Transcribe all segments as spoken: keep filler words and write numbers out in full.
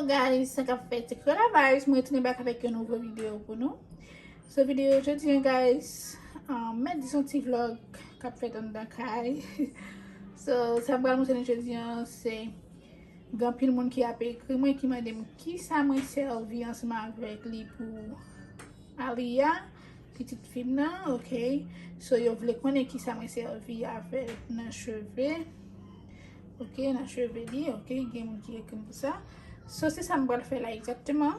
Guys, sa k ap fèt? Se Kreyòl Vibes, mwen retounen back avèk yon nouvo videyo pou nou. So, videyo jodi an, guys, um, mèt di se yon ti vlog k ap fèt anndan kay. So, sa m pral montre nou jodi an, se gen anpil moun ki ap ekri mwen, ki mande m kisa mwen sèvi ansanm avèk li pou Aliya, pitit fi m nan, ok. So, yo vle konnen kisa mwen sèvi avèk nan cheve. Ok, nan cheve li, ok, gen moun ki ekri m pou sa. So, se sa m pral fè la egzakteman.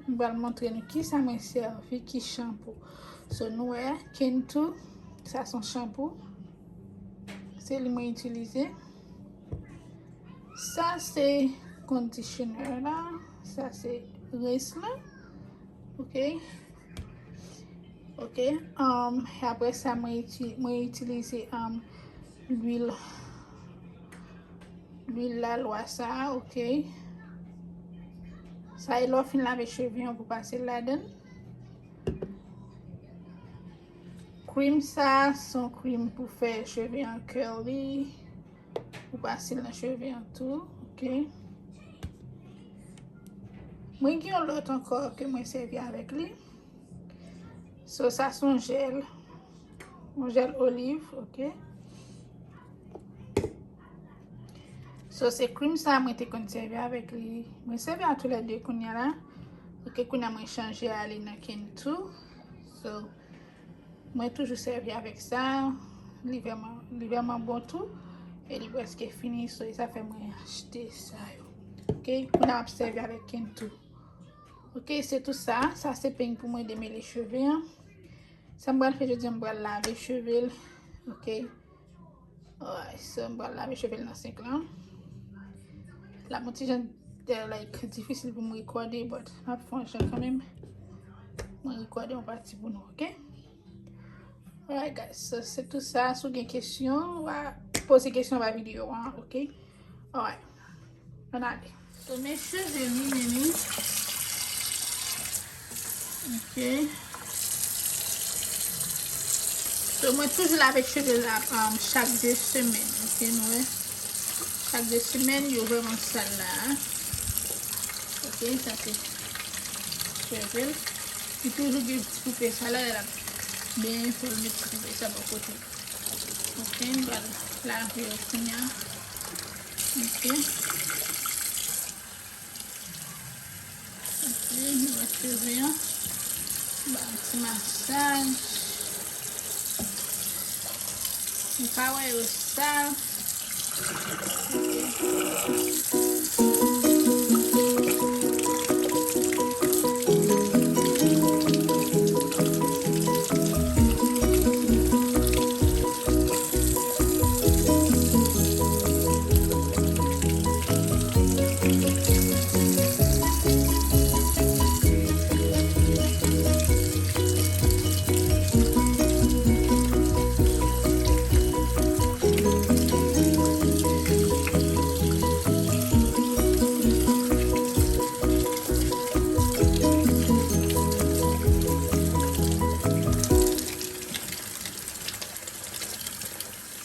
M pral montre nou kisa mwen sèvi, ki chanpou. So, nou wè, Kintu, sa se yon chanpou. Se li mwen itilize. Sa se conditioner la, sa se rinse la. Ok. Ok. Um, apre sa, mwen iti-, mwen itilize, um, lwil, lwil lalwa sa, ok. Sa e lè w fin lave cheve an pou pase l ladan l. Cream sa, se yon cream pou fè cheve an curly. Ou pase l nan cheve an tou, ok. Mwen gen yon lòt ankò ke mwen sèvi avèk li. So, sa se yon jèl. Yon jèl oliv, ok. So, se cream sa mwen te konn sèvi avèk li. Mwen sèvi a toulède kounye a la. Ok, kounye a mwen chanje ale nan Kintu. So, mwen toujou sèvi avèk sa. Li vrèman, li vrèman bon tou. E li prèske fini, so e sa fè mwen achte sa yo. Ok, kounye a m ap sèvi avèk Kintu. Ok, se tou sa. Sa se peny pou mwen demele cheve an. Sa m pral fè jodi a, m pral lave cheve l. Ok. Alright, so m pral lave cheve l nan sink lan. L ap yon ti jan, eh, like, difisil pou m rekòde, but m ap fè yon jan kanmenm. Mwen rekòde yon pati pou nou, ok? Alright, guys, so se tou sa. Si w gen kesyon, w a poze kesyon anba videyo an, ok? Alright. Ann ale. So, men cheve m li menm. Ok. So, mwen toujou lave cheve la, um, chak de semèn. Ok, nou wè. Chak de semèn, yo vrèman sal la. Ok, sa se cheve l. Li toujou gen ti koupe sa la, l ap benyen, fò l met ti koupe sa bò kote. Ok, m pral lave yo kounye a. Ok. Ok, nou wè cheve an. Ba l ti masaj. Ou ka wè yo sal. Ok.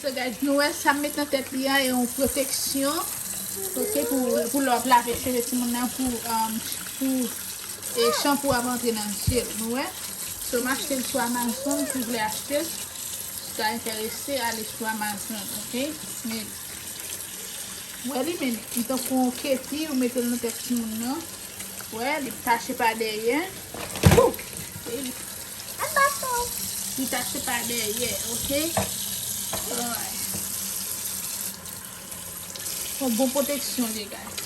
So, guys, nou wè sa m met nan tèt li a, e yon pwoteksyon, ok, pou, pou lè w ap lave cheve timoun nan, pou, um, pou, e, chanpou ap antre nan je l, nou wè. So, m achte l sou Amazon, si w vle achte l, si w ta enterese, ale sou Amazon, ok? Men, wè li, men, li tankou yon kepi, ou mete l nan tèt timoun nan. Wè, li tache pa dèyè. Woo! E li, li tache pa dèyè, ok? Alright. Yon bon pwoteksyon, li, guys.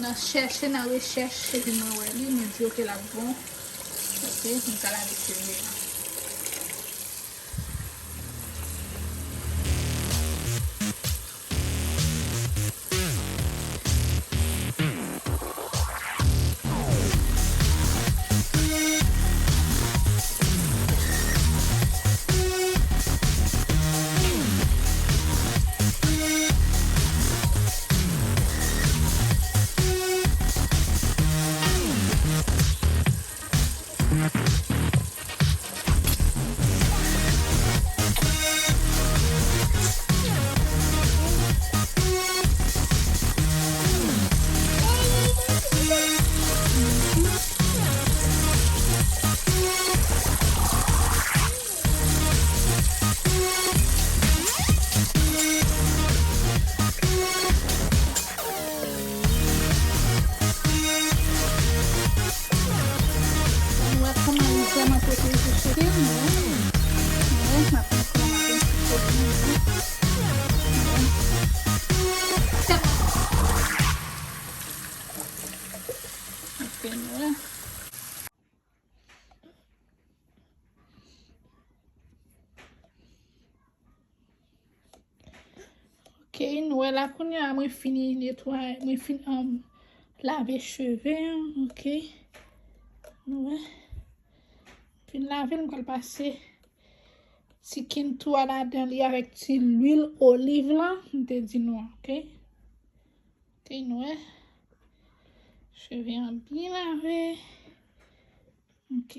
Nan chèche, nan rechèch, epi mwen wè li, mwen di, ok, l ap bon. Ok, mwen ka lave cheve a. Mwen, mwen, m ap pran kòlè, m ap pran ti kòlè, mwen. Ok, nou wè. Ok, nou wè la kounye a, mwen fini netwaye, mwen fin, um, lave cheve an, ok. Nou wè. Fin lave l, m pral pase ti kintou a ladan li avèk ti lwil oliv lan, m te di nou an, ok. Ok, nou wè. Cheve an byen lave. Ok.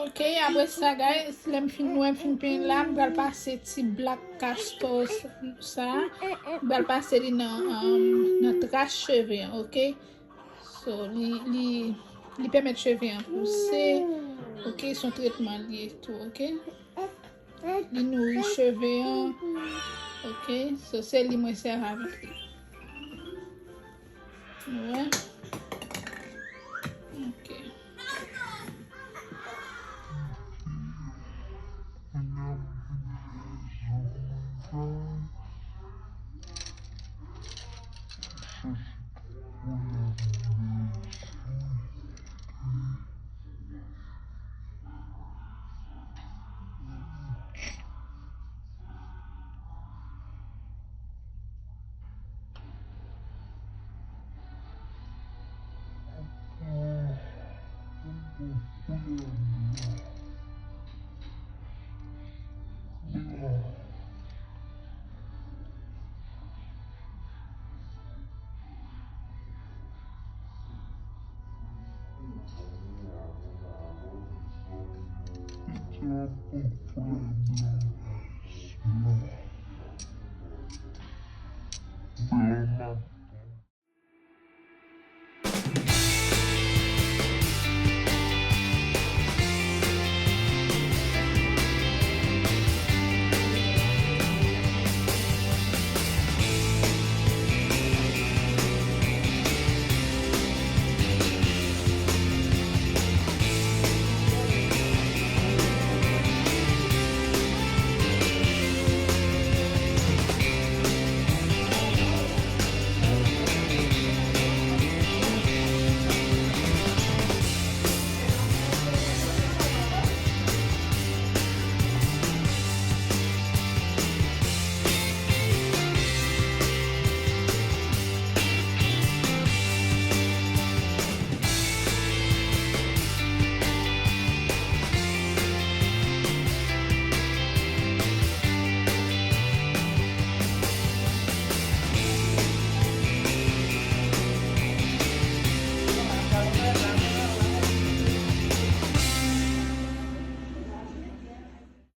Ok, apre sa, guys, lè m fin, nou wè m fin penyen la, m pral pase ti blak kastò sa, m pral pase li nan, um, nan tras cheve an, ok? So, li, li, li pèmèt cheve an pouse, ok? Se yon tretman li ye tou, ok? Li nouri cheve an. Ok, so se li mwen sèvi avèk li. Nou wè? Ok.